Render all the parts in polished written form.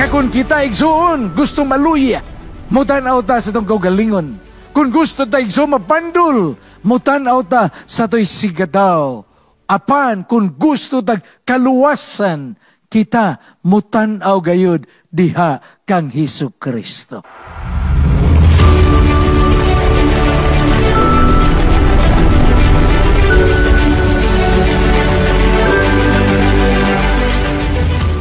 Nga kung kita igsuon gusto maluya, mutan-aw ta sa atong kaugalingon. Kung gusto ta igsuon mapandol, mutan-aw ta sa ato'y sigadaw. Apan kung gusto tag kaluwasan, kita mutan-aw gayud diha kang Hesus Kristo.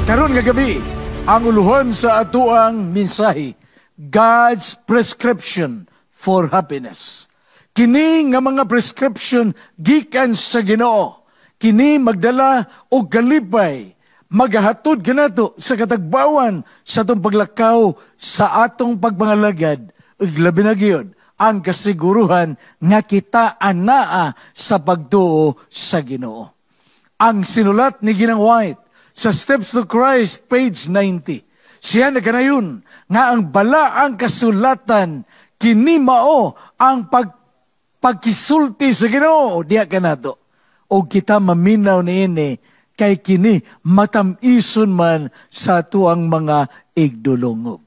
Karon nga gabi, ang uluhon sa atuang mensahe, God's prescription for happiness. Kini nga mga prescription gikan sa Ginoo. Kini magdala og kalipay, magahatod kanato sa katagbawan sa atong paglakaw sa atong pagpangalagad, ug labi na gyud ang kasiguruhan nga kita anaa sa pagtuo sa Ginoo. Ang sinulat ni Ginang White sa Steps to Christ, page 90, siya nagkanayon nga ang balaang kasulatan kini mao ang pagkisulti sa Ginoo diha kanato. O kita maminaw niini kay kini matam-ison man sa atuang mga igdulongog.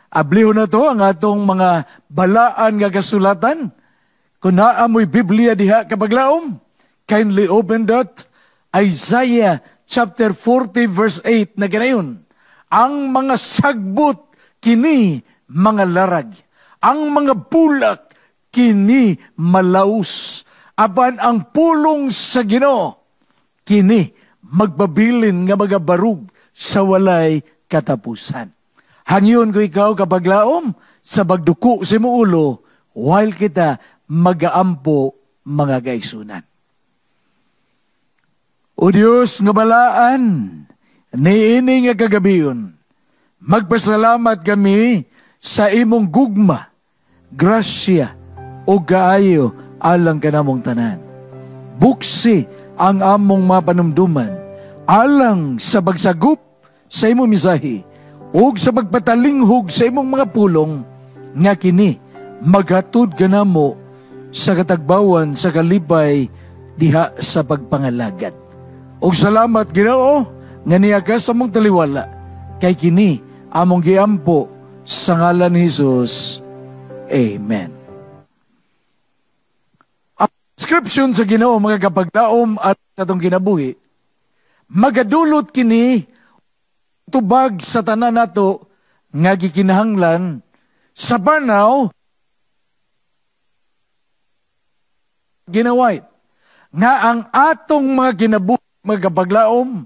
Abliho na to ang atong mga balaan nga kasulatan. Kung naa mo'y Biblia diha kabaglaom, kindly open that Isaiah chapter 40 verse 8 na ganayon. Ang mga sagbot kini mga larag, ang mga bulak kini malaus, apan ang pulong sa Ginoo kini magbabilin nga magabarug sa walay katapusan. Hangyon ko ikaw kabaglaom sa bagduko sa imong ulo while kita magaampo mga kaigsunan. O Dios nga balaan, niini nga kagabion, magpasalamat kami sa imong gugma, grasya o kaayo alang kanamong tanan. Buksi ang among mapanumduman alang sa pagsagup sa imong mensahe ug sa pagpatalinghog sa imong mga pulong nga kini maghatod kanamo sa katagbawan sa kalipay diha sa pagpangalagad. Og salamat Ginoo nga niya ka sa among taliwala kay kini among giampo sa ngalan ni Jesus. Amen. Ang prescription sa Ginoo mga kapaglaom at atong kinabuhi magadulot kini tubag sa tanan nato nga gikinahanglan sa banaw ginawait nga ang atong mga kinabuhi mga kapaglaom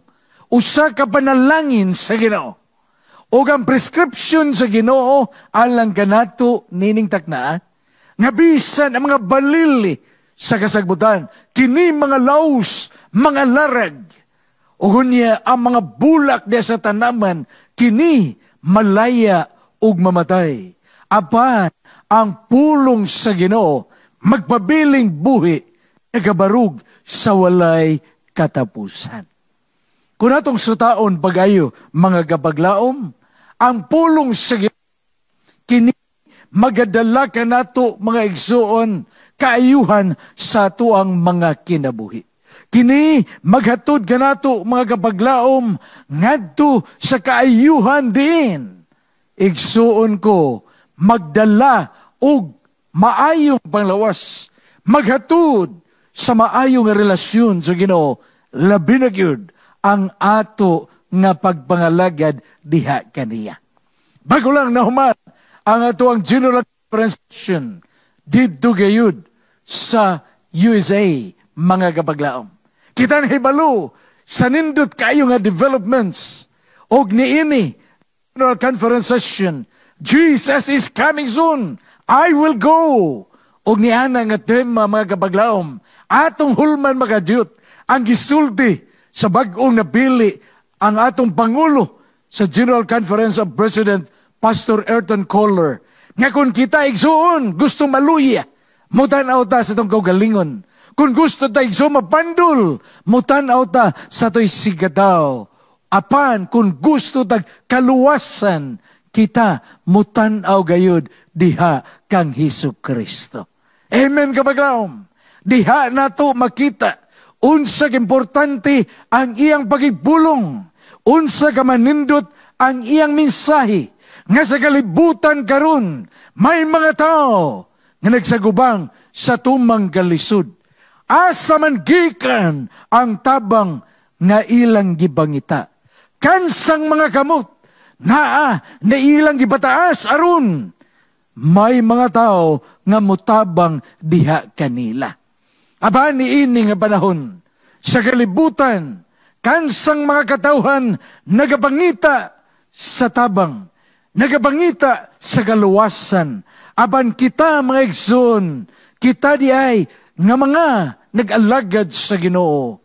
usa ka panalangin sa Ginoo. Og ang prescription sa Ginoo alang kanato nining takna nga bisan ang mga balili sa kasagbutan kini mga laos, mga larag, ug unya ang mga bulak diha sa tanaman kini malaya ug mamatay. Apan ang pulong sa Ginoo magpabiling buhi nagabarug sa walay katapusan. Kung atong sutaon pagayo mga kapaglaom, ang pulong sa Ginoo kini magadala kanato mga igsuon kaayuhan sa atuang mga kinabuhi. Kini maghatod kanato mga kapaglaom ngadto sa kaayuhan diin. Igsuon ko magdala og maayong panglawas, maghatod sa maayong relasyon sa Ginoo, labi na gyud ang ato nga pagpangalagad diha kaniya. Bago lang nahuman ang ato ang General Conference didto gayud sa USA mga kapaglaom. Kita nahibalo sa nindot kayo nga developments og niini General Conference session, Jesus is coming soon, I will go. Og niana nga tema mga kapaglaom, atong hulman makadyot ang gisulti sa bag-ong napili ang atong Pangulo sa General Conference of President Pastor Erton Kohler. Nga kung kita igsuon gusto maluya, mutan-aw ta sa itong kaugalingon. Kung gusto ta igsuon mapandol, mutan-aw ta sa ito'y sigadaw. Apan kung gusto tag kaluwasan, kita mutan-aw gayud diha kang Hesus Kristo. Amen kabaglaom. Diha nato makita unsa importante ang iyang pagibulong, unsa ka manindot Ang iyang mensahe nga sa kalibutan karon may mga tao nga nagsagubang sa tumang kalisod. Asa man gikan ang tabang nga ilang gibangita? Kansang mga kamot naa na ilang gipataas aron may mga tao nga mutabang diha kanila. Apan niini nga panahon sa kalibutan, kansang mga katawhan nagapangita sa tabang, nagapangita sa kaluwasan. Apan kita, mga igsoon, kita di ay nga mga nag-alagad sa Ginoo,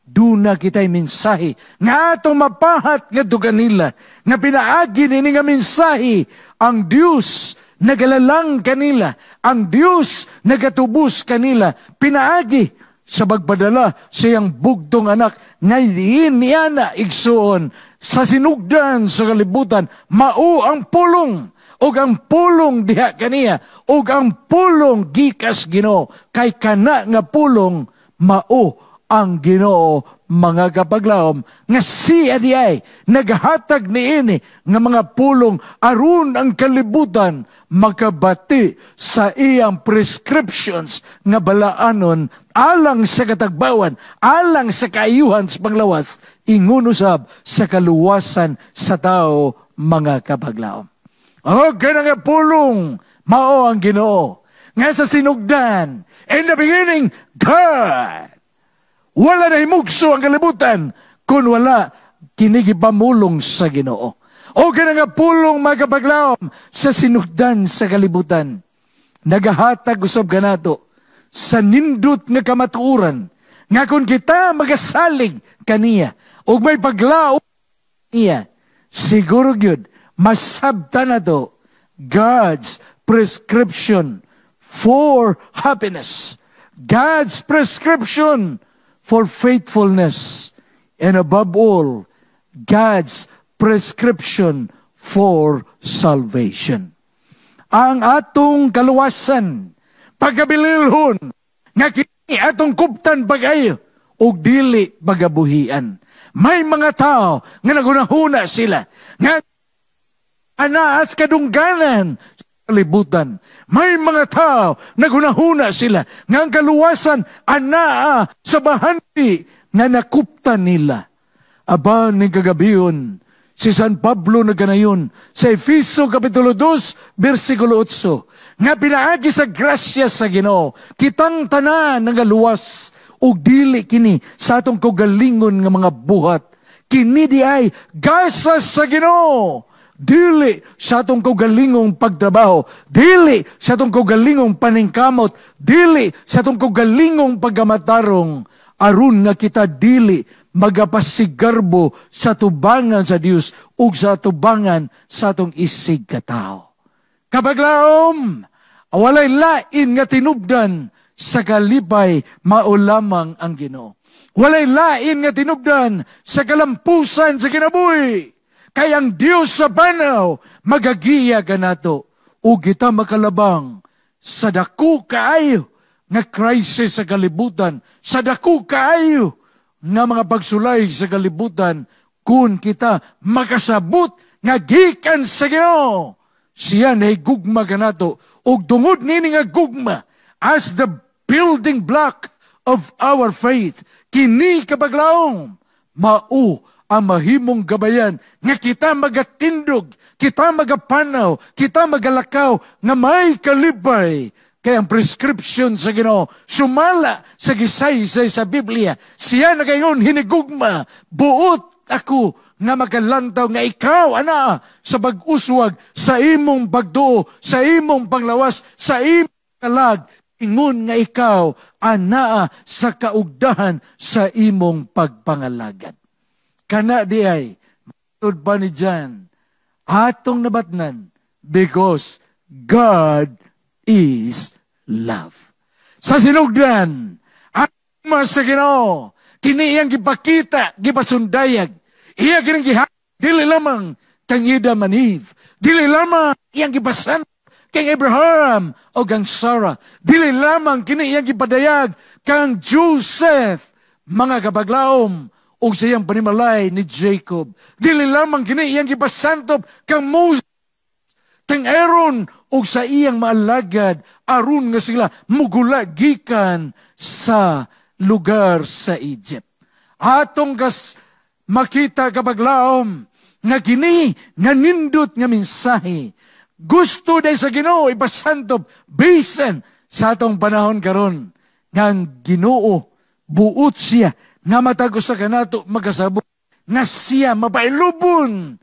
duna kita'y mensahe nga atong mapahat ngadto kanila, nga pinaagi nini nga mensahe ang Dios nagalalang kanila, ang Dios nagatubos kanila, pinaagi sa pagpadala sa iyang bugtong anak nga diin niya na, igsoon, sa sinugdan sa kalibutan, mao ang Pulong, ug ang Pulong diha kaniya, ug ang Pulong gikas Ginoo, kay kana nga Pulong mao ang Ginoo, mga kapaglaom, nga siya di ay naghatag niini nga mga pulong aron ang kalibutan makabati sa iyang prescriptions nga balaanon alang sa katagbawan, alang sa kaayuhan sa panglawas, ingon usab sa kaluwasan sa tao, mga kapaglaom. O kana nga Pulong mao ang Ginoo nga sa sinugdan, in the beginning God. Wala na himugso ang kalibutan kung wala kini gipamulong sa Ginoo. O kana nga Pulong, mga kapaglaom, sa sinugdan sa kalibutan, nagahatag usab kanato sa nindot nga kamatuoran nga kung kita magasalig kaniya ug may paglaom niya, siguro gyud masabtan nato God's prescription for happiness, God's prescription for faithfulness, and above all, God's prescription for salvation. Ang atong kaluwasan, pagkabililhon, nga kini atong kuptan pag-ayo, ug dili pagabuhian. May mga tao nga nagunahuna sila, nga anaas kadungganan sa kalibutan. May mga tao nagunahuna sila nga ang kaluwasan anaa sa bahandi nga nakuptan nila. Apan ning kagabion, si San Pablo nagkanayon sa Efeso Kapitulo 2, versikulo 8, nga pinaagi sa grasya sa Ginoo, kitang tanan nagaluwas ug dili kini sa atong kaugalingon nga mga buhat. Kini di ay gasa sa Ginoo. Dili sa atong kaugalingong pagtrabaho, dili sa atong kaugalingong paningkamot, dili sa atong kaugalingong pagkamatarong, aron nga kita dili magapasigarbo sa tubangan sa Dios ug sa tubangan sa atong isig katao. Kapaglaom, walay lain nga tinubdan sa kalipay, mao lamang ang Ginoo. Walay lain nga tinubdan sa kalampusan sa kinabuhi. Kay ang Dios sa banaw magagiya kanato ug kita makalabang sa dako kaayo nga crisis sa kalibutan, sa dako kaayo nga mga pagsulay sa kalibutan, kung kita makasabot nga gikan sa Ginoo. Siya na gugma kanato ug tungod nini nga gugma as the building block of our faith, kini, kapaglaom, mao ang mahimong gabayan nga kita magatindog, kita magapanaw, kita magalakaw nga may kalipay. Kay ang prescription sa Ginoo sumala sa gisaysay sa Biblia. Siya nagaingon, "Hinigugma, buot ako nga makalantaw nga ikaw ana sa pag-uswag sa imong pagduo, sa imong panglawas, sa imong kalag, ingon nga ikaw anaa sa kaugdahan sa imong pagpangalagad." Kana di ay, matod pa ni John, atong nabatnan, because God is love. Sa sinugdan, ang sa Ginoo, kini iyang gipakita, gipasundayag, iya kining gihatag, dili lamang kang Adam and Eve, dili lamang iyang gipasan kang Abraham o kang Sarah, dili lamang kini iyang gipadayag kang Joseph, mga kapaglaom, ug sa iyang panimalay ni Jacob. Dili lamang kini iyang gipasantop kang Moses, kang Aaron ug sa iyang maalagad aron nga sila mugula gikan sa lugar sa Egypt. Atong gas makita, kapaglaom, nga kini nga nindot nga mensahe gusto day sa Ginoo ipasantop bisan sa atong panahon karon, nga ang Ginoo buot siya nga matag usa kanato magasabot nga siya mapailubon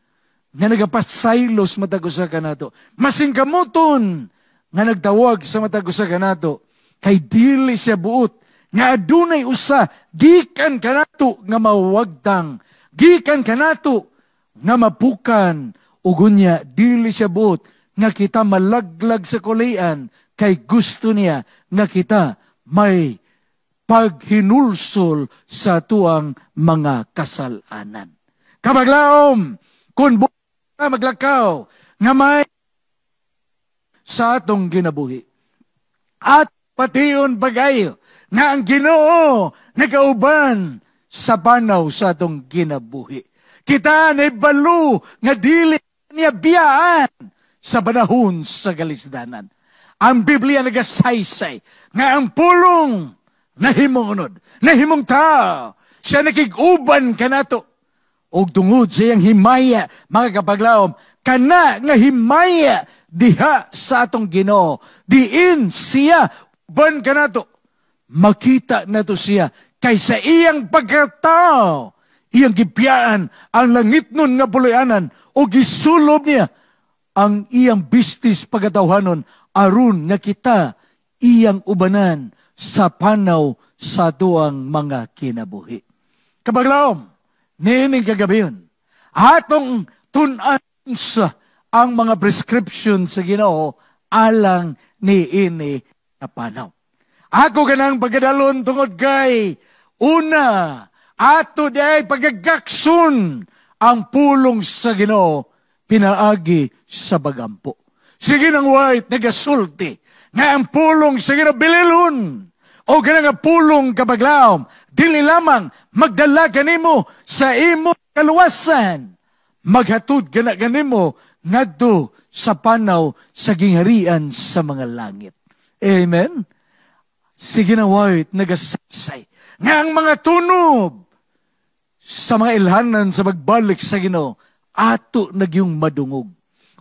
nga nagapasaylos matag usa kanato, masingkamuton nga nagtawag sa matag usa kanato, kay dili siya buot nga adunay usa gikan kanato nga mawagtang, gikan kanato nga mapukan, ug unya dili siya buot nga kita malaglag sa kulian, kay gusto niya nga kita may paghinulsol sa tuang mga kasalanan. Kabaglaom, kung maglakaw nga may sa atong ginabuhi. At pation pagayo nga ang Ginoo nagauban sa panaw sa atong ginabuhi. Kita balo nga dili niya biyaan sa panahon sa kalisdanan. Ang Biblia nagasaysay nga ang pulong nahimong unod, nahimong tao, siya nakig-uban kanato. Og tungod sa iyang himaya, mga kapaglaom, kana nga himaya diha sa atong Ginoo, diin siya uban kanato. Makita nato siya kay sa iyang pagkatao, iyang gibiyaan ang langitnon nga puloy-anan o gisulob niya ang iyang bistis pagkatawhanon aron nga kita iyang ubanan sa panaw sa tuang mga kinabuhi. Kabaglaom, niining kagabiyon, atong tun-an sa ang mga prescription sa Ginoo alang niini na panaw. Ako ganang pagkadalon tungod kay una, ato day pagagaksun ang pulong sa Ginoo pinaagi sa pagampo. Sige ng White nagasulti nga ang pulong sa Ginoo bililon o nga pulong, kabaglaom, dili lamang magdala kanimo sa imo kaluwasan, maghatod gana kanimo ngadto sa panaw sa gingharian sa mga langit. Amen. Sige na White nagasaysay nga ang mga tunob sa mga ilhanan sa pagbalik sa Ginoo ato nagyung madungog.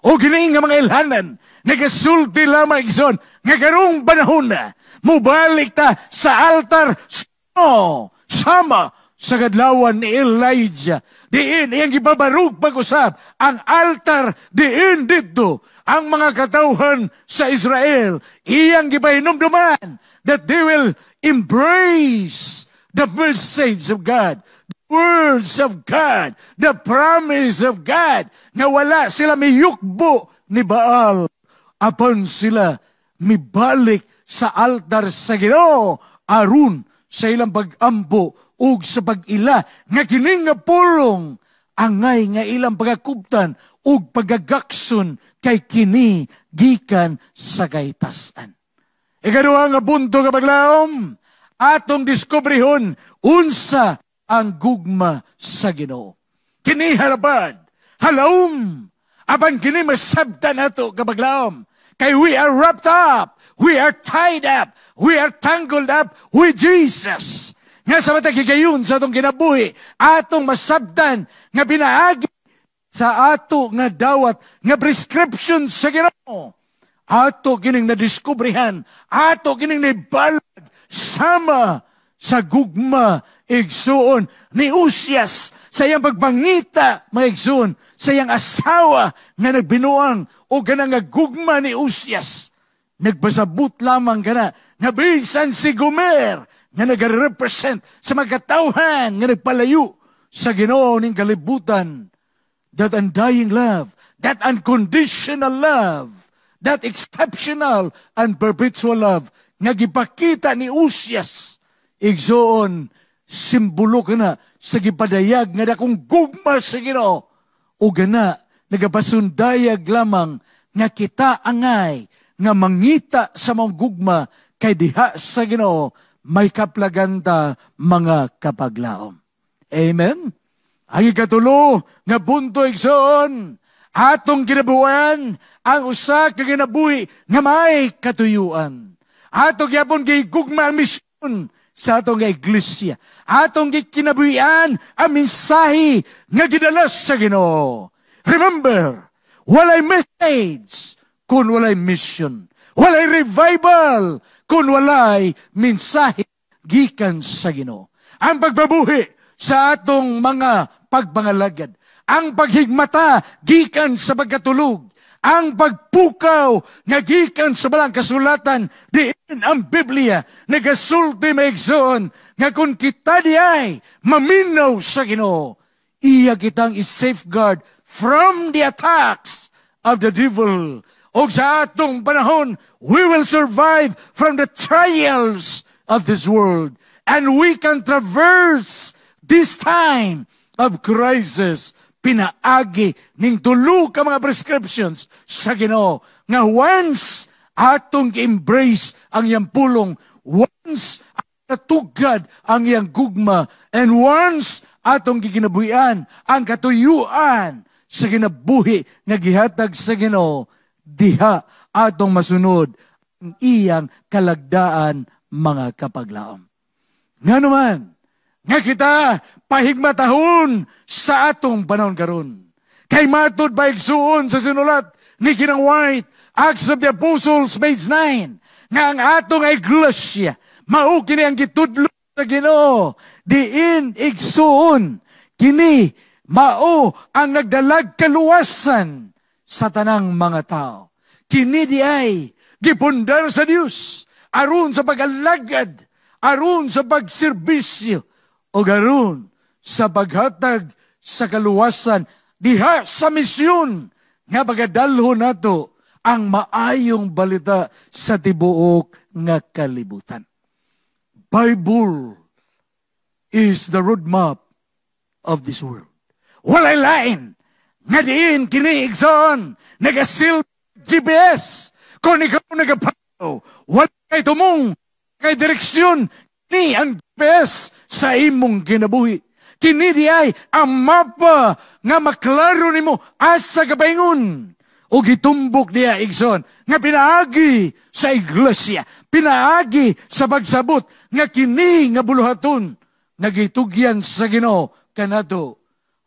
O kini nga mga ilhanan, nagasulti lamang, igsoon, nga karong panahon na, mubalik ta sa altar no, sama sa kadlawan ni Elijah. Diin iyang gibabarug pag-usab ang altar, diin didto ang mga katawhan sa Israel iyang gipahinumduman that they will embrace the message of God, words of God, the promise of God, nga wala sila miyukbo ni Baal, apan sila mibalik sa altar sa Ginoo aron sa ilang pag-ampo ug sa pag-ila nga kini nga pulong angay nga ilang pagakuptan ug pagagakson, kay kini gikan sa kahitasan. Ikaduha nga punto, kapaglaom, atong diskubrihon unsa ang gugma sa Ginoo. Kini harapan, halawom, apan kini masabtan nato, kapaglaom. Kay we are wrapped up, we are tied up, we are tangled up with Jesus. Nga sa matag higayon sa atong kinabuhi, atong masabtan nga pinaagi sa ato nga dawat nga prescription sa Ginoo, ato kining nadiskubrihan, ato kining nibalag sama sa gugma, igsuon, ni Usias sa iyang pagpangita, mga igsuon, sa iyang asawa nga nagbinuang, o kanang nga gugma ni Usias nagpasabot lamang kana nga bisan si Gomer nga nagre-represent sa mga katawhan nga nagpalayo sa Ginoo ning kalibutan, that undying love, that unconditional love, that exceptional and perpetual love nga gipakita ni Usias, igsoon, simbolo kana sa gipadayag nga dakong gugma sa Ginoo o gana nagapasundayag lamang nga kita angay nga mangita sa mga gugma, kay diha sa Ginoo may kaplaganta, mga kapaglaom. Amen? Ang ikatulo nga punto, igsoon, atong kinabuhian ang usa ka kinabuhi nga may katuyuan. Ato gyapon gigugma ang misyon sa atong iglesia. Atong gikinabuhian ang mensahe nga gidala sa Ginoo. Remember, walay message kung walay mission. Walay revival kung walay mensahe gikan sa Ginoo. Ang pagbabuhi sa atong mga pagpangalagad, ang paghigmata gikan sa pagkatulog, ang pagpukaw nga gikan sa balang kasulatan, diin ang Biblia nagasulti, mga igsoon, nga kung kita diay maminaw sa Ginoo, iya kitang i-safeguard from the attacks of the devil. O sa atong panahon, we will survive from the trials of this world. And we can traverse this time of crisis pinaagi ning tulo ka mga prescriptions sa Ginoo nga once atong embrace ang iyang pulong, once natugad ang iyang gugma, and once atong gikinabuhian ang katuyuan sa kinabuhi nga gihatag sa Ginoo, diha atong masunod ang iyang kalagdaan, mga kapaglaom. Nga naman, nga kita pahigmatahon sa atong panahon karon? Kay matud ba, igsuon, sa sinulat ni Ginang White, Acts of the Apostles, page 9, nga ang atong iglesia, mao kini ang gitudlo sa Ginoo, diin, igsuon, kini mao ang nagdalag kaluwasan sa tanang mga tao. Kini di ay gipundar sa Dios aron sa pag-alagad, aron sa pagserbisyo, o aron sa paghatag sa kaluwasan diha sa misyon nga pagadalho nato ang maayong balita sa tibuok nga kalibutan. Bible is the roadmap of this world. Walay lain nga diin kini, igsoon, nagasil GPS. Kung ikaw nagapaw, wala kay tumong kay direksyon, ni ang GPS sa imong kinabuhi. Kini di ay ang mapa nga maklaro nimo asa ka paingon. O gitumbok niya, igsoon, nga pinaagi sa iglesia, pinaagi sa pagsabot nga kini nga buluhaton nga gitugyan sa Ginoo kanato,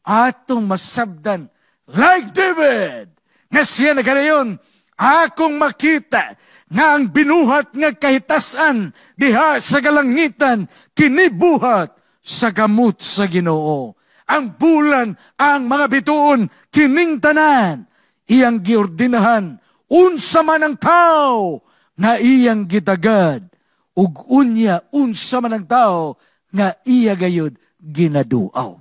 atong masabdan like David nga siya nagkanayon, "Akong makita nga ang binuhat nga kahitasan diha sa kalangitan kinibuhat sa kamot sa Ginoo. Ang bulan, ang mga bituon, kining tanan iyang giordinahan, unsa man ang tao nga iyang gitagad ug unya unsa man ang tao nga iya gayud ginaduaw."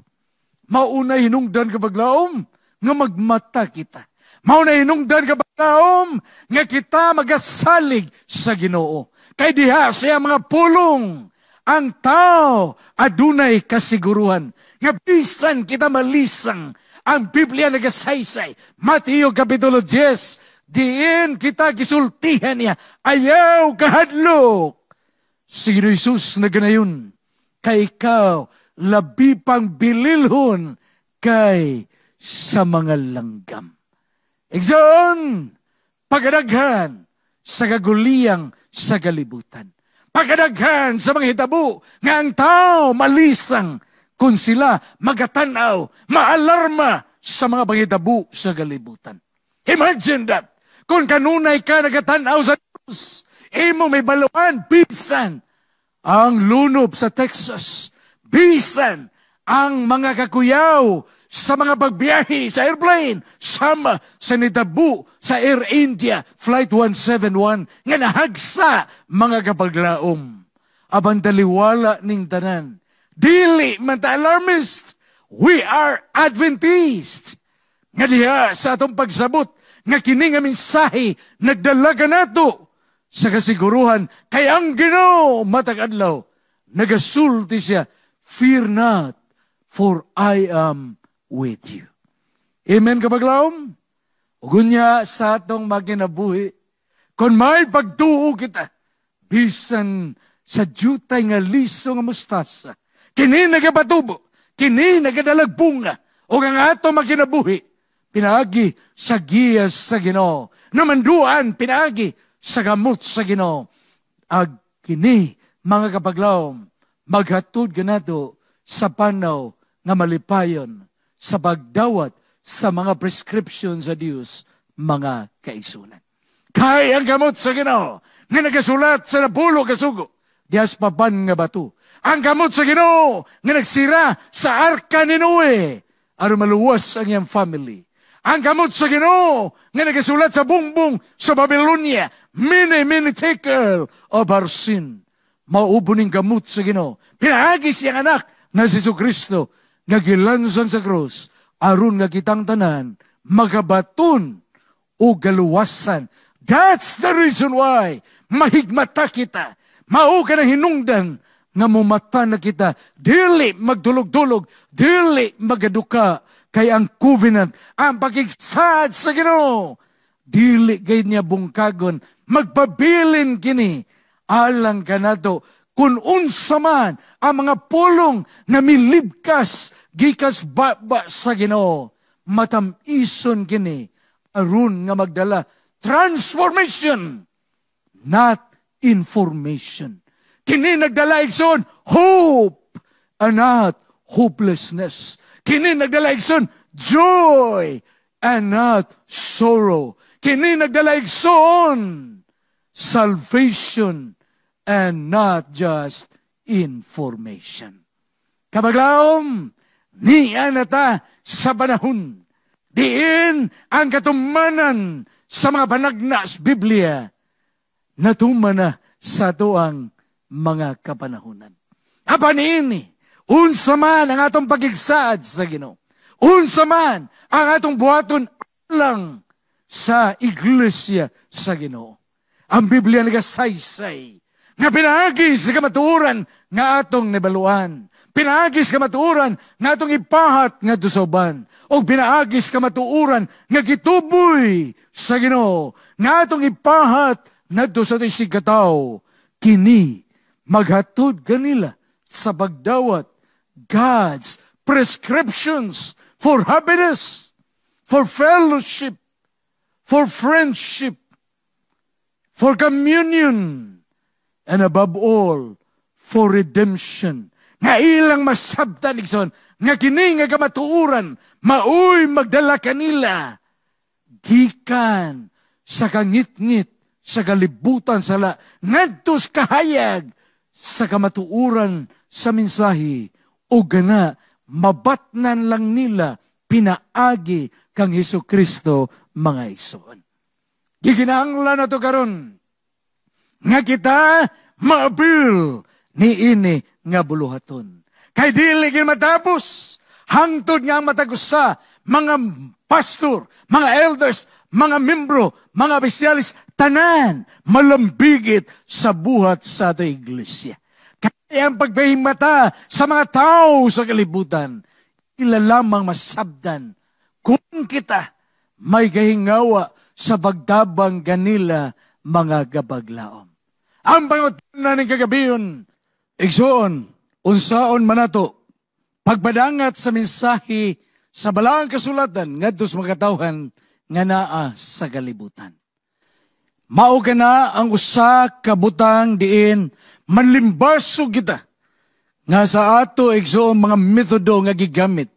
Mauna hinungdan, kapaglaom, nga magmata kita. Mao na hinungdan, kapaglaom, nga kita magasalig sa Ginoo. Kay diha siya mga pulong, ang tao adunay kasiguruhan nga bisan kita malisang, ang Biblia nagasaysay, Mateo Kapitulo 10, diin kita gisultihan niya, "Ayaw kahadlok." Si Ginoo Jesus naganayon, "Kay ikaw labi pang bililhon kay sa mga langgam." Igsoon, pagkadaghan sa kaguliyang sa kalibutan, pagkadaghan sa mga hitabo nga ang tao malisang kung sila magatanaw, maalarma sa mga panghitabo sa kalibutan. Imagine that! Kung kanunay ka nagatanaw sa Diyos, imo may baluan, bisan ang lunob sa Texas, bisan ang mga kakuyaw sa mga pagbiyahe sa airplane, sama sa nitabo sa Air India Flight 171 nga nahagsa, mga kapaglaom. Apan taliwala ning tanan, dili man ta alarmist, we are Adventist. Nga diha sa atong pagsabot nga kini nga mensahe nagdala nato sa kasiguruhan kay ang Ginoo matag adlaw nagasulti siya, "Fear not, for I am with you." Amen, kapaglaom? Ug unya sa atong maginabuhi, kung may pagtuo kita, bisan sa jutay nga liso nga mustasa, kini nagapatubo, Kini nagadalag bunga o ang ato magkinabuhi pinaagi sa giya sa Ginoo. Namanduan pinaagi sa gamot sa Ginoo. Ag kini, mga kapaglawom, maghatod kanato sa panaw nga malipayon sa pagdawat sa mga prescription sa Dios, mga kaigsunan. Kay ang gamot sa Ginoo nga nagasulat sa 10 ka sugo dias papan nga bato. Ang gamot sa Ginoo nga nagsira sa arka ni Noe aron maluwas ang iyang family. Ang gamot sa Ginoo nga nagasulat sa bungbong sa Babylonia, "Mene, mene, tekel upharsin." Maubo ning gamot sa Ginoo. Pinaagi siyang anak nga si Kristo nga gilansang sa krus aron nga kitang tanan magabaton o galuwasan. That's the reason why mahigmata kita. Mao ka na hinungdan nga mumata na kita. Dili magdulog-dulog, dili magaduka kay ang covenant, ang pakigsaad sa Ginoo, dili gay niya bungkagon, magpabilin kini alang kanato kung unsa man ang mga pulong nga milibkas gikas baba sa Ginoo, matamison kini aron nga magdala transformation, not information. Kini nagdala, igsoon, hope and not hopelessness. Kini nagdala, igsoon, joy and not sorrow. Kini nagdala, igsoon, salvation and not just information. Kabaglawom, niya na ta sa panahon. Diin ang katumanan sa mga panagna sa Biblia natuman na sa tuang mga kapanahunan. Apan ini, unsa man ang atong pagigsaad sa Ginoo, unsa man ang atong buhaton lang sa iglesia sa Ginoo. Ang Biblia nagasaysay nga pinaagi sa kamatuoran nga atong nabaluan. Pinaagi sa kamatuoran nga atong ipahat ngadto sa uban. O pinaagi sa kamatuoran nga gituboy sa Ginoo nga atong ipahat ngadto sa atong isigkatawo. Kini maghatod kanila sa pagdawat God's prescriptions for happiness, for fellowship, for friendship, for communion, and above all, for redemption. Nga ilang masabtan, igsoon, nga kini nga kamatuoran, maoy magdala kanila, gikan sa kangitngit, sa kalibutan sala, ngadto sa kahayag, sa kamatuoran sa mensahe, o gana, mabatnan lang nila, pinaagi kang Hesus Kristo, mga igsoon. Gikinahanglan na to karon nga kita maapil ni ini nga buluhaton. Kay dili gid matapos hangtod nga ang matag usa, mga pastor, mga elders, mga membro, mga opisyalis, tanan malambigit sa buhat sa ato iglesia. Kaya ang pagpahimata sa mga tao sa kalibutan, ila lamang masabdan kung kita may kahingawa sa pagtabang kanila, mga gabaglaom. Ang pangutana ning kagabion, igsoon, unsaon man nato pagpadangat sa mensahe sa balaang kasulatan ngadto sa mga katawhan nga naa sa kalibutan? Mao kana ang usa ka butang diin manlimbaso kita nga sa ato, igsoon, mga metodo nga gigamit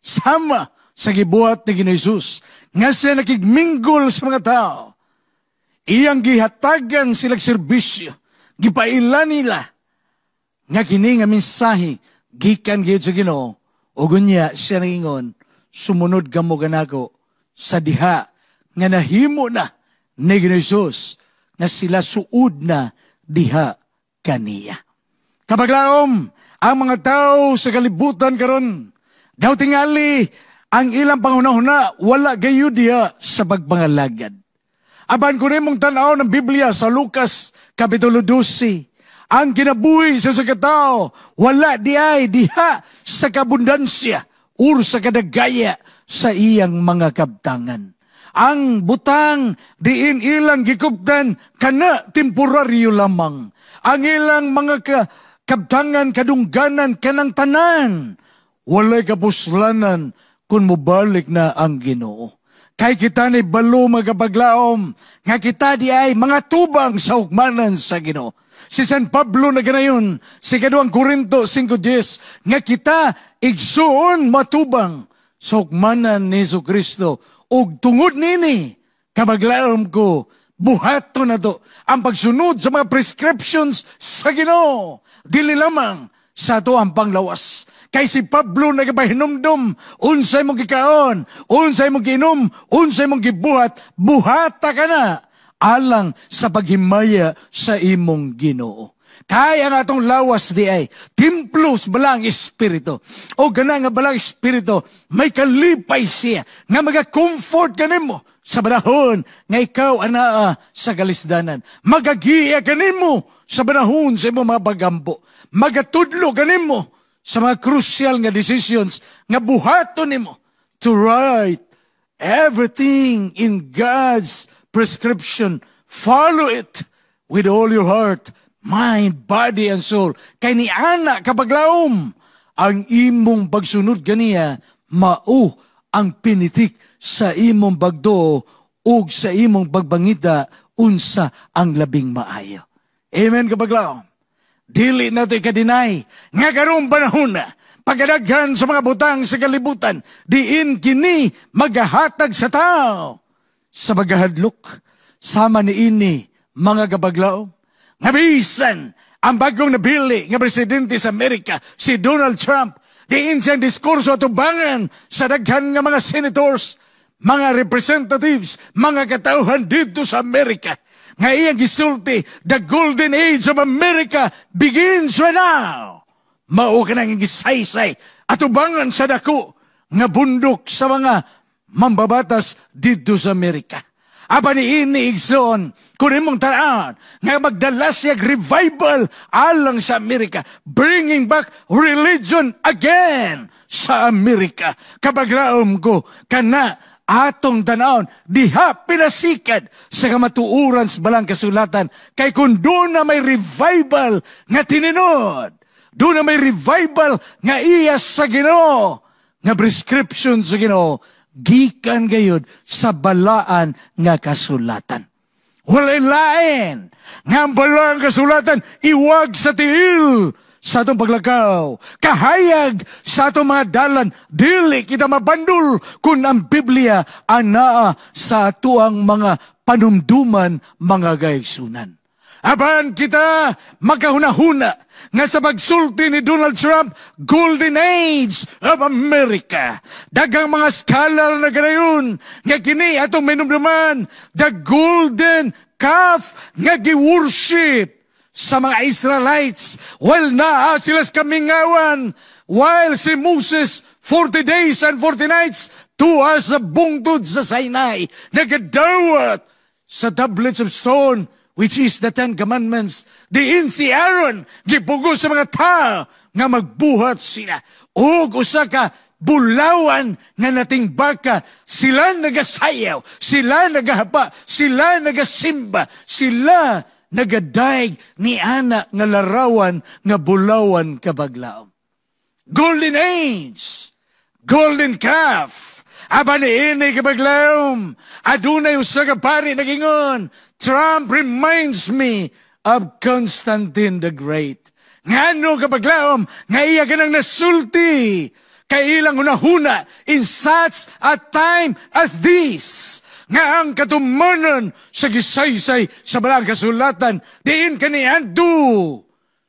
sama sa gibuhat ni Ginoo Jesus nga siya nakigminggol sa mga tao, iyang gihatagan silang serbisyo, gipaila nila nga kini nga mensahe gikan gyud sa Ginoo, ug unya siya nangingon, "Sumunod kamo kanako," sa diha nga nahimo na ni Ginoo Jesus nga sila suod na diha kaniya. Kabaglaom, ang mga tao sa kalibutan karon, daw tingali ang ilang panghuna-huna wala gayud diha sa pagpangalagad. Apan kung imong tan-aw ng Biblia sa Lucas Kapitulo 12, ang kinabuhi sa katao, wala di ay diha sa kabundansya or sa kadagaya sa iyang mga kabtangan. Ang butang diin ilang gikuptan kana temporaryo lamang. Ang ilang mga kabtangan, kadungganan, kanang tanan, Walay kapuslanan kung mobalik na ang Ginoo. Kay kita ni balo, mga kabaglaom, nga kita di ay mga tubang sa hukmanan sa Ginoo. Si San Pablo na ganayon, si Kaduang Korinto 5.10, nga kita igsuon matubang sa hukmanan ni Hesus Kristo. Ug tungod nini, kabaglaom ko, buhato na to ang pagsunod sa mga prescriptions sa Ginoo. Dili lamang sa ato ang panglawas. Kay si Pablo nagapahinumdum, unsay mong gikaon, unsay mong giinom, unsay mong gibuhat, buhata ka na alang sa paghimaya sa imong Ginoo. Kay ang atong lawas di ay templo sa Balaang Espiritu. O gana nga Balaang Espiritu, may kalipay siya nga maga-comfort kanimo sa panahon nga ikaw anaa sa kalisdanan. Magagiya kanimo sa panahon sa imong mga pagampo. Magatudlo kanimo sa mga crucial nga decisions nga buhaton nimo to write everything in God's prescription. Follow it with all your heart, mind, body, and soul. Kay ni ana kabaglaom, ang imong pagsunod kaniya, mao ang pinitik sa imong bagdo ug sa imong pagbangita unsa ang labing maayo. Amen, kabaglaom. Dili na ito ika-deny nga karong panahon na pagkadaghan sa mga butang sa kalibutan, diin kini magahatag sa tao sa paghahadlok. Sama ni ini, mga kabaglaom, nga bisan ang bagong nabili nga presidente sa Amerika, si Donald Trump, diin siyang diskurso atubangan sa daghan nga mga senators, mga representatives, mga katauhan dito sa Amerika, nga iyang gisulti, "The golden age of America begins right now." Mao ka nang gisaysay atubangan sa dako nga bundok sa mga mambabatas dito sa Amerika. Apan ni ini, igsoon, kung imong tan-awon, nga magdala siya revival alang sa Amerika, bringing back religion again sa Amerika. Kabaglaom ko, kana atong tanawon, diha pinasikad sa kamatuoran sa Balaang Kasulatan, kay kung doon na may revival nga tininod, doon na may revival nga iya sa Ginoo, nga prescription sa Ginoo, gikan gayud sa Balaan nga Kasulatan. Walay lain nga ang Balaan Kasulatan iwag sa tiil sa atong paglakaw, kahayag sa atong mga dalan. Dili kita mabandol kung ang Biblia anaa sa atuang mga panumduman, mga kaigsunan. Apan kita magkahuna-huna nga sa pagsulti ni Donald Trump, "Golden Age of America." Daghang mga scholar na ganayon nga kini atong minumduman, the golden calf nga gi-worship sa mga Israelites while naa sila sa kamingawan, while si Moses 40 days and 40 nights tuwa sa bungtod sa Sinai nagadawat sa tablets of stone, which is the Ten Commandments, diin si Aaron gipugos sa mga tao nga magbuhat sila og usa ka bulawan nga nating baka. Sila nagasayaw, sila nagahapa, sila nagasimba, sila nagadayeg ni ana nga larawan nga bulawan, kabaglaom. Golden Age, golden calf. Apan ni ini, kabaglaom, adunay usa ka pari nagingon, "Trump reminds me of Constantine the Great." Ngano, kabaglaom, nga iya kanang nasulti? Kay ilang hunahuna, in such a time as this, nga ang katumanan sa gisaysay sa Balaang Kasulatan, diin kaniadto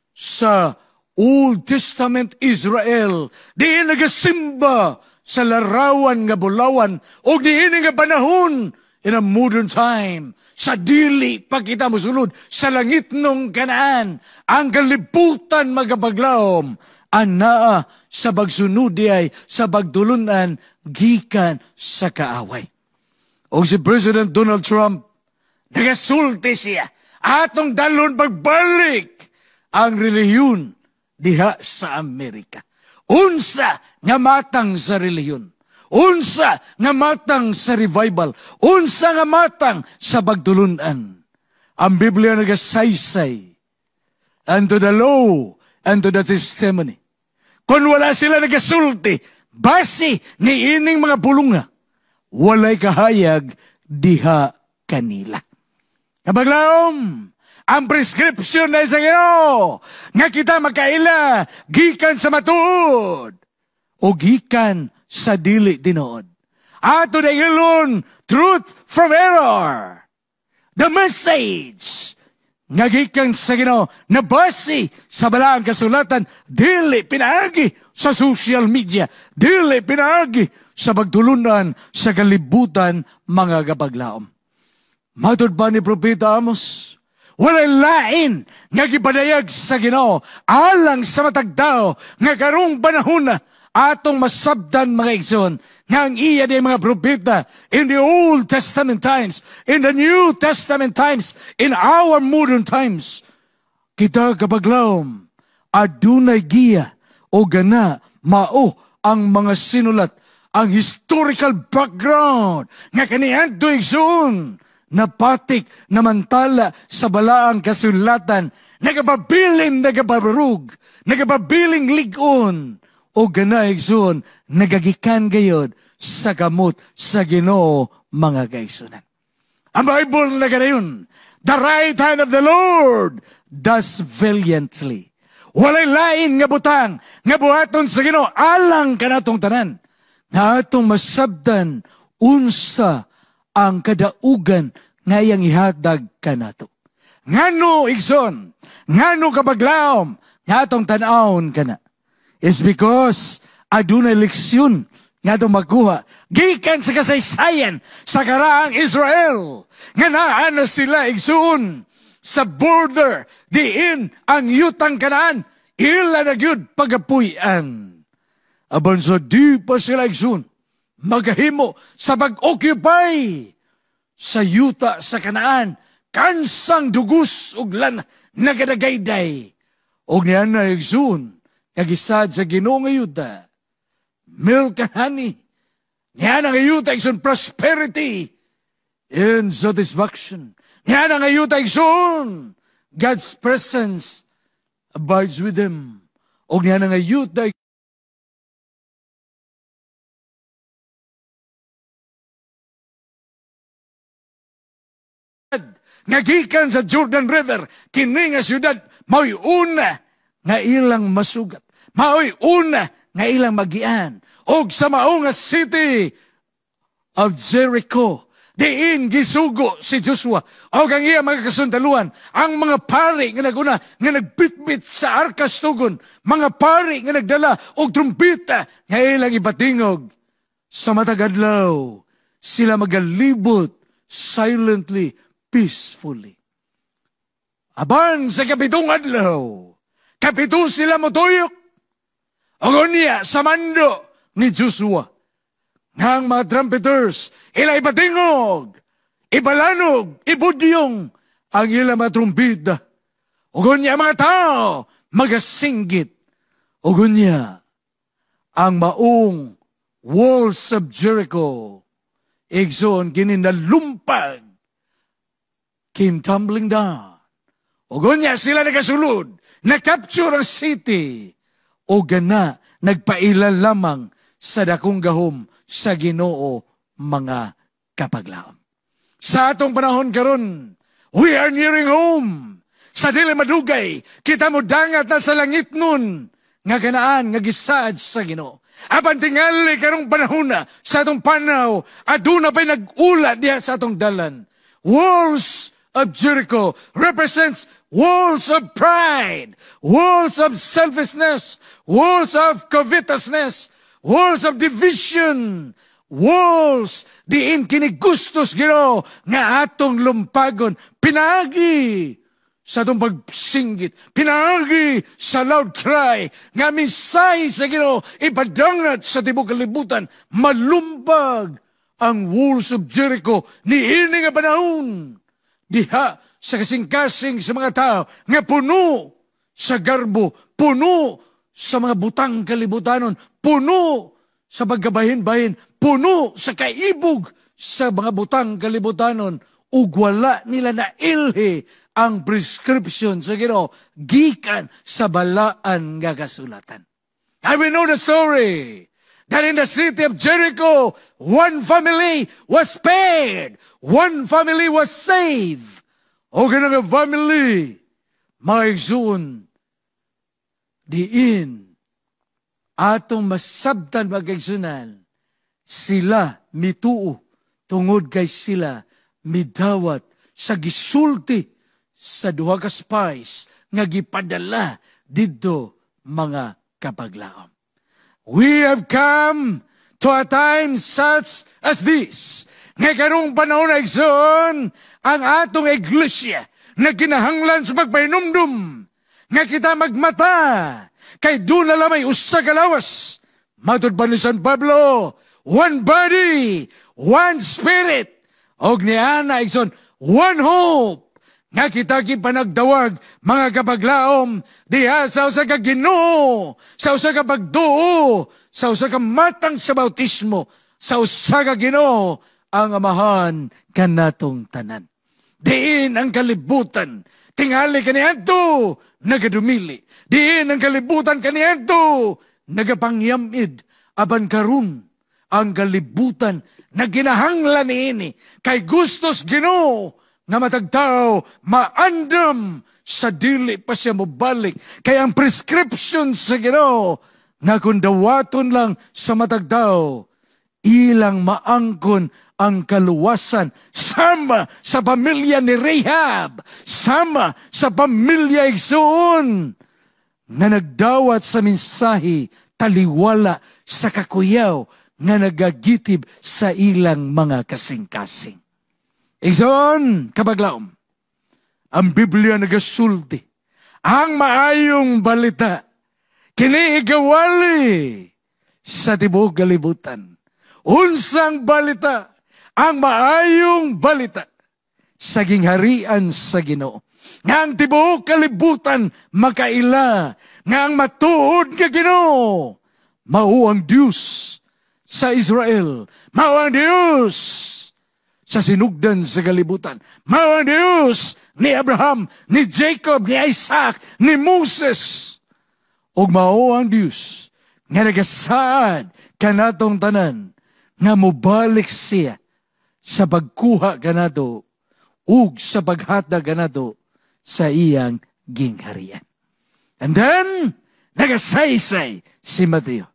sa Old Testament Israel, diin nagasimba sa larawan nga bulawan, o diin nga panahon in a modern time, sa dili pa kita mosulod sa langitnong Kanaan, ang kalibutan, mga kabaglaom, anaa sa pagsunod ay sa pagtulunan gikan sa kaaway. O si President Donald Trump, nagasulti siya, atong dalon pagbalik ang relihiyon diha sa Amerika. Unsa nga matang sa relihiyon? Unsa nga matang sa revival? Unsa nga matang sa pagtulunan? Ang Biblia nagasaysay, "Unto the law and to the testimony." Kung wala sila nagasulti, base ni ining mga pulunga, walay kahayag diha kanila. Kabaglaom, ang prescription na sa Ginoo nga kita makaila gikan sa matuod o gikan sa dili tinuod. Ato na ilon, truth from error. The message nga gikan sa Ginoo na base sa balaang kasulatan, dili pinaagi sa social media, dili pinaagi sa pagtulunan sa kalibutan, mga kapaglaom. Matod ba ni Propeta Amos, walay lain nga gipadayag sa Ginoo alang sa matag tawo nga karong panahon na atong masabtan, mga igsoon, nga ang iya di mga propeta in the Old Testament times, in the New Testament times, in our modern times. Kita, kapaglawom, adunay giya o gana mao ang mga sinulat, ang historical background nga kaniadto, igsoon, napatik namantala sa balaang kasulatan, nagapabilin, nagabarug, nagapabiling ligon, o gana, igsoon, nagagikan gayod sa kamot sa Ginoo, mga kaigsunan. Ang Bible naganayon, "The right hand of the Lord does valiantly." Walay lain nga butang nga buhaton sa Ginoo alang kanatong tanan nga atong masabtan unsa ang kadaugan nga iyang ihatag kanato. Ngano, igsoon, ngano, kabaglaom, nga atong tan-awon kana? Is because adunay leksyon nga atong makuha gikan sa kasaysayan sa karaang Israel nga naa na sila, igsoon, sa border diin ang yutang Kanaan ila na gyud pagapuy-an. Apan sa di pa sila, igsoon, magahimo sa pag-occupy sa yuta sa Kanaan, kansang dugos ug lana nagadagayday og niya na, igsoon, nga gisaad sa Ginoo nga yuta, milk and honey. Niya na nga yuta, igsoon, prosperity and satisfaction. Niya na nga yuta, igsoon, God's presence abides with them. Og niya na nga yuta, nga gikan sa Jordan River, kini nga syudad mao'y una nga ilang masugat. Mao'y una nga ilang magian. Og sa mao nga city of Jericho, diin gisugo si Joshua og ang iya mga kasundaluan, ang mga pari nga naguna nga nagbitbit sa arkas tugon, mga pari nga nagdala og trumpeta nga ilang ipatingog sa matag adlaw, sila magalibot silently, peacefully. Apan sa kapitong adlaw, kapito sila motuyok. Og unya sa mando ni Joshua, nga ang mga trumpeters, ila ipatingog, ibalanog, ibudyong ang ila mga trumpeta. Ug unya mga tao, magasinggit. Ug unya, ang maong walls of Jericho, igsoon, kini nalumpag, came tumbling down. Ug unya sila nagasulod, na-capture ang city, o gana nagpaila lamang sa dakong gahom sa Ginoo, mga kapaglaom. Sa atong panahon karon, we are nearing home. Sa dili madugay, kita mo dangat na sa langit nun nga Kanaan nga gisaad sa Ginoo. Apan tingali karong panahon na sa atong panaw, aduna pa'y nag-ula diha sa atong dalan. Walls of Jericho represents walls of pride, walls of selfishness, walls of covetousness, walls of division, walls diin kini gustos Ginoo nga atong lumpagon pinaagi sa atong pagsinggit, pinaagi sa loud cry nga mensahe sa Ginoo ipadangat sa tibok kalibutan, malumpag ang walls of Jericho niini nga panahon diha sa kasing-kasing sa mga tao nga puno sa garbo, puno sa mga butang kalibutanon, puno sa pagkabahin-bahin, puno sa kaibog sa mga butang kalibutanon, ug wala nila nailhi ang prescription sa Ginoo gikan sa balaan nga kasulatan. And we know the story that in the city of Jericho, one family was spared. One family was saved. O kanang family, mga igsoon, diin atong masabtan, mga igsunan, sila mituo tungod kay sila midawat sa gisulti sa duha ka spies nga gipadala didto, mga kapaglaom. We have come to a time such as this. Nga karong panahon na, igsoon, ang atong iglesia nagkinahanglan sa pagpahinumdum nga kita magmata kay duna lamay usa ka lawas. Matud pa ni San Pablo, one body, one spirit. Og niana, igsoon, one hope nga kita gipanagdawag, mga kapaglaom, diha sa usa ka Ginoo, sa usa ka pagduo, sa usa ka matang sa bautismo, sa usa ka Ginoo, ang Amahan kanatong tanan. Diin ang kalibutan tingali kaniadto nagadumili. Diin ang kalibutan kaniadto nagapangyamid. Apan karon ang kalibutan nagginahanglan niini kay gustos Ginoo nga matag tao maandam sa dili pa siya mobalik, kay ang prescription sa Ginoo nga kung dawaton lang sa matag tao, ilang maangkon ang kaluwasan, sama sa pamilya ni Rahab, sama sa pamilya, igsoon, nga nagdawat sa mensahe taliwala sa kakuyaw nga nagagitib sa ilang mga kasing-kasing. Igsoon, kapaglaom, ang Biblia nagasulti, ang maayong balita, kini igawali sa tibuok kalibutan. Unsang balita? Ang maayong balita sa gingharian sa Ginoo. Nga ang tibuok kalibutan makaila nga ang matuod nga Ginoo mao ang Dios sa Israel, mao ang Dios sa sinugdan sa kalibutan, mao ang Dios ni Abraham, ni Jacob, ni Isaac, ni Moses, ug mao ang Dios nga nagasaad kanatong tanan nga mobalik siya sa pagkuha kanato ug sa paghatag kanato sa iyang gingharian. And then, nagasaysay si Mateo.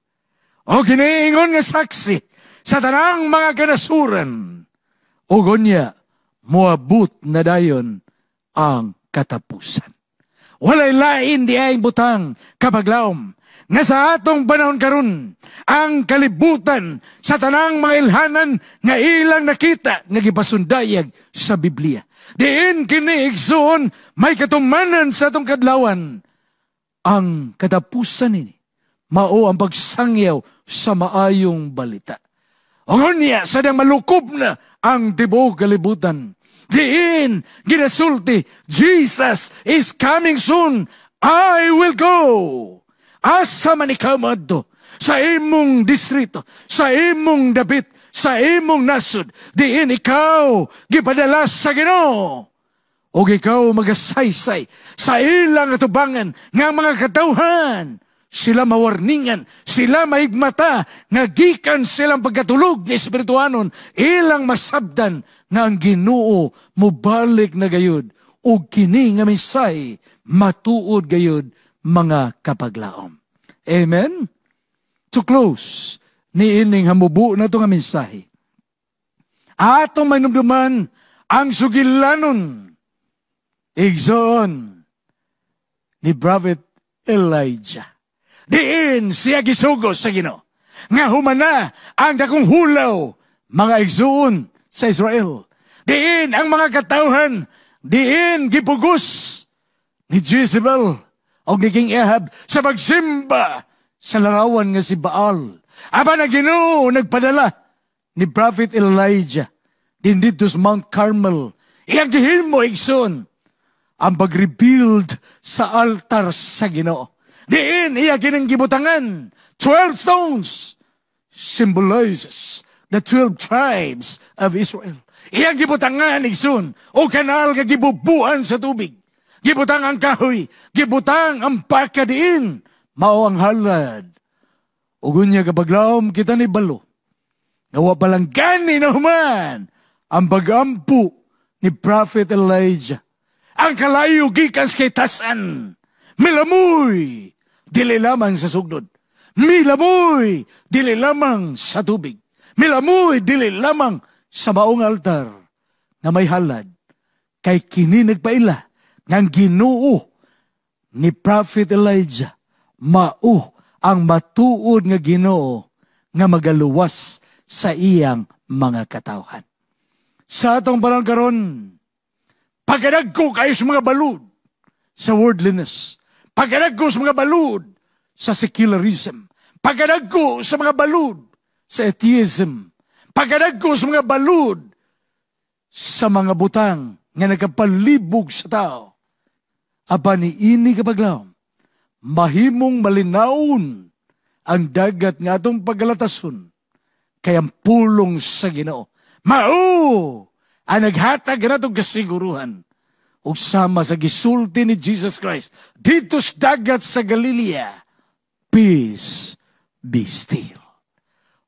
O kiniingon nga saksi sa tanang mga kanasuran. O unya, moabot na dayon ang katapusan. Walay lain di ay butang, kapaglaom, nga sa atong panahon karon ang kalibutan sa tanang mga ilhanan nga ilang nakita nga gipasundayag sa Biblia. Diin kini, igsoon, may katumanan sa atong kadlawan. Ang katapusan nini mao ang pagsangyaw sa maayong balita. O unya, sa malukob na ang tibuok kalibutan. Diin, ginasulti, "Jesus is coming soon. I will go." Asa man ikaw moadto? Sa imong distrito, sa imong dapit, sa imong nasod, diin ikaw gipadala sa Ginoo. O ikaw magasaysay sa ilang atubangan nga mga katawhan, sila mawarningan, sila mahigmata, nga gikan silang pagkatulog ni espirituanon, ilang masabdan nga ang Ginoo mobalik na gayud, ug kini nga mensahe matuod gayud, mga kapaglaom. Amen? To close, ni ining hamubo na nga mensahe, atong mainumduman ang sugilanon, igsoon, ni Prophet Elijah. Diin siya gisugo sa Ginoo nga humana ang dakong hulaw, mga igsoon, sa Israel. Diin ang mga katawhan, diin gipugos ni Jezebel o ni King Ahab sa pagsimba sa larawan nga si Baal. Apan ang Ginoo nagpadala ni Prophet Elijah din dito sa Mount Carmel. Iyang gihimo, igsoon, ang pag-rebuild sa altar sa Ginoo. Diin iya kining gibutangan. 12 stones symbolizes the 12 tribes of Israel. Iyang gibutangan, igsoon, o kanal nga gibubuan sa tubig. Gibutang ang kahoy, gibutang ang paka diin, mao ang halad. Ug unya, kapaglaom, kita nahibalo nga wa palang gani nahuman ang pagampo ni Prophet Elijah. Ang kalayo gikan sa kitasan, milamoy, dili lamang sa sugdod. Milamoy, dili lamang sa tubig. Milamoy, dili lamang sa maong altar na may halad. Kay kini nagpaila ngang Ginoo ni Prophet Elijah mao ang matuod nga Ginoo nga magaluwas sa iyang mga katawhan. Sa atong panahon karon, pagkadagko kayo sa mga balud sa worldliness, pagkadagko sa mga balud sa secularism, pagkadagko sa mga balud sa atheism, pagkadagko sa mga balud sa mga butang nga nagapalibog sa tao. Apan niini, kapaglaom, mahimong malinawon ang dagat nga atong pagalatason kay ang pulong sa Ginoo mao ang naghatag kanatong kasiguruhan. Ug sama sa gisulti ni Jesus Christ dito sa dagat sa Galilea, "Peace, be still."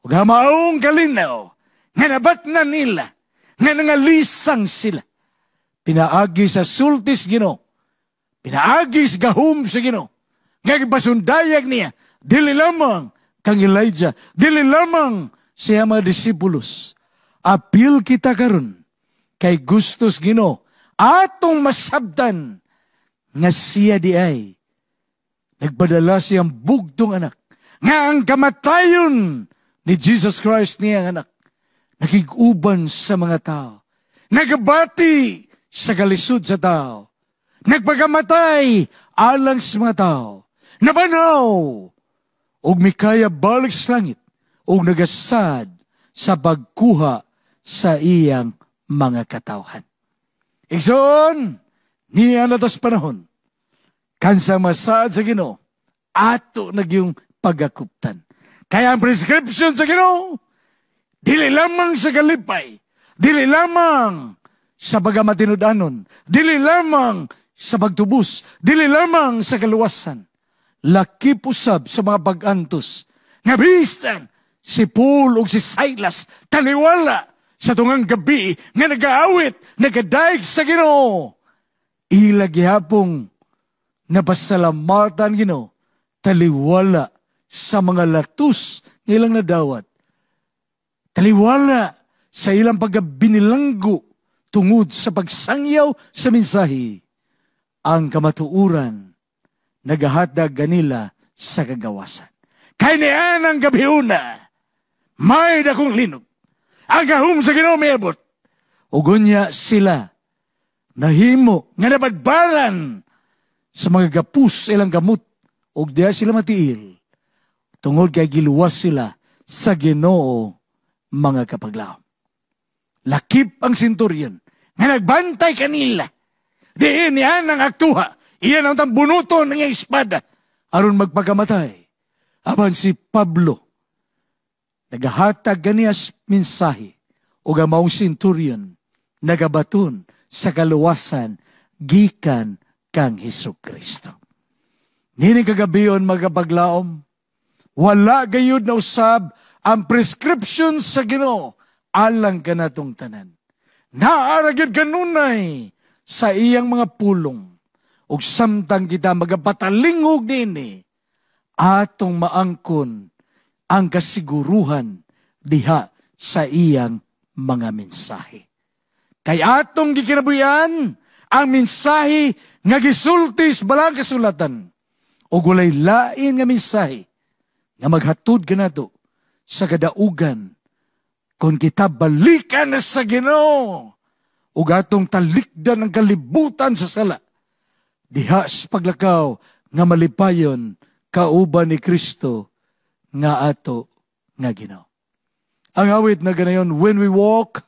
Ug ang maong kalinaw nga nabatnan nila nga nangalisang sila pinaagi sa sultis Ginoo, pinaagi sa gahom sa Ginoo nga gipasundayag niya dili lamang kang Elijah, dili lamang siya mga disipulos. Apil kita karon kay gustos Ginoo atong masabtan nga siya diay nagpadala siyang bugtong anak, nga ang kamatayon ni Jesus Christ, niyang anak, nakig-uban sa mga tao, nagabati sa kalisod sa tao, nagpagamatay alang sa mga tao, nabanhaw ug mikaya balik sa langit ug nagasad sa pagkuha sa iyang mga katawhan. Igsoon, niya na tas panahon, kansa masaad sa Ginoo, ato na gyung pagakuptan. Kaya ang prescription sa Ginoo, dili lamang sa kalipay, dili lamang sa pagkamatinud-anon, dili lamang sa pagtubos, dili lamang sa kaluwasan. Lakip usab sa mga pag-antos. Nga bisan si Paul ug si Silas taliwala sa tungang gabi nga nagaawit, nagadaig sa Ginoo. Ila gihapong napasalamatan Ginoo taliwala sa mga latus nga ilang nadawat. Taliwala sa ilang pagkabinilanggo tungod sa pagsangyaw sa mensahe. Ang kamatuuran nagahatag ganila sa kagawasan. Kay niyan ang gabiuna, may dakong linog. Ang gahom sa Ginoo miabot. Ug unya sila nahimo nga nabadbaran sa mga gapos ilang gamot ug diha sila matiil tungod kay giluwas sila sa Ginoo, mga kapaglaom. Lakip ang centurion nga nagbantay kanila. Diin niyan ang aktuha. Iyan ang bunuton ng iyang espada aron magpakamatay. Apan si Pablo nagahatag ganiya mensahe ug ang maong centurion nagabaton sa kaluwasan gikan kang Hesus Kristo. Nini kagabion, mga kapaglaom, wala gayud na usab ang prescription sa Ginoo alang kanatong tanan. Naa ra gyud kanunay sa iyang mga pulong. Ug samtang kita magapatalingog nini, atong maangkon ang kasiguruhan diha sa iyang mga mensahe. Kay atong gikinabuhian ang mensahe nga gisulti sa balang kasulatan ug walay lain nga mensahe nga maghatod kanato sa kadaugan kung kita balikan na sa Ginoo ug atong talikdan ang kalibutan sa sala diha sa paglakaw nga malipayon kauban ni Kristo nga ato nga Ginoo. Ang awit na ganayon, "When We Walk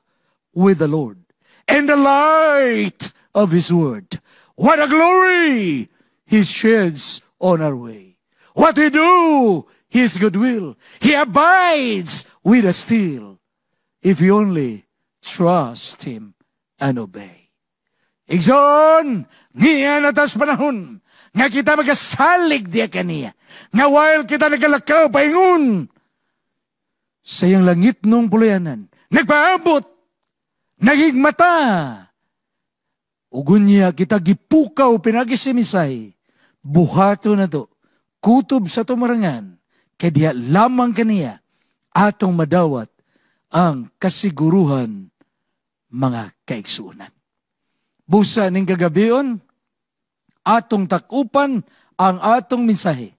with the Lord in the light of His Word, what a glory He sheds on our way. What we do, His goodwill. He abides with us still, if we only trust Him and obey." Igsoon, niya na tas panahon nga kita magasalig diya kaniya. Nga while kita nagalakaw paingon sa iyang langitnong puluyanan, nagpaabot, nagigmata, ug unya kita gipukaw pinaagi sa mensahe, buhato na to, kutob sa tumarangan, kay diha lamang kaniya atong madawat ang kasiguruhan, mga kaigsuonan. Busa ning kagabion, atong takupan ang atong mensahe,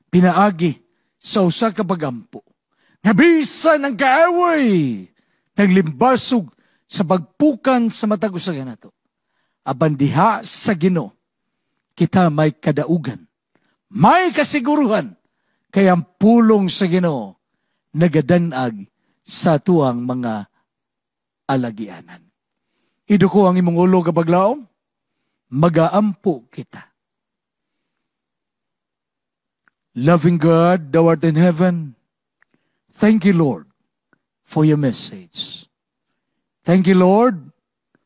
pinaagi sa usa ka pagampo. Nga bisan ang kaaway, naglimbasog sa pagpukan sa matag usa kanato, apan diha sa Ginoo, kita may kadaugan, may kasiguruhan, kay ang pulong sa Ginoo nagadanag sa tuang mga alagianan. Iduko ang imong ulo, kapaglaom, magaampo kita. Loving God, thou art in heaven, thank you, Lord, for your message. Thank you, Lord,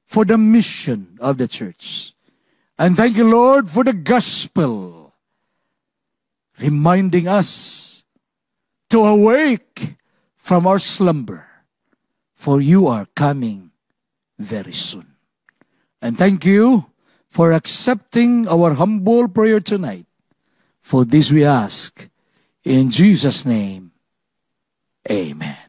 for the mission of the church. And thank you, Lord, for the gospel, reminding us to awake from our slumber, for you are coming very soon. And thank you for accepting our humble prayer tonight. For this we ask in Jesus' name. Amen.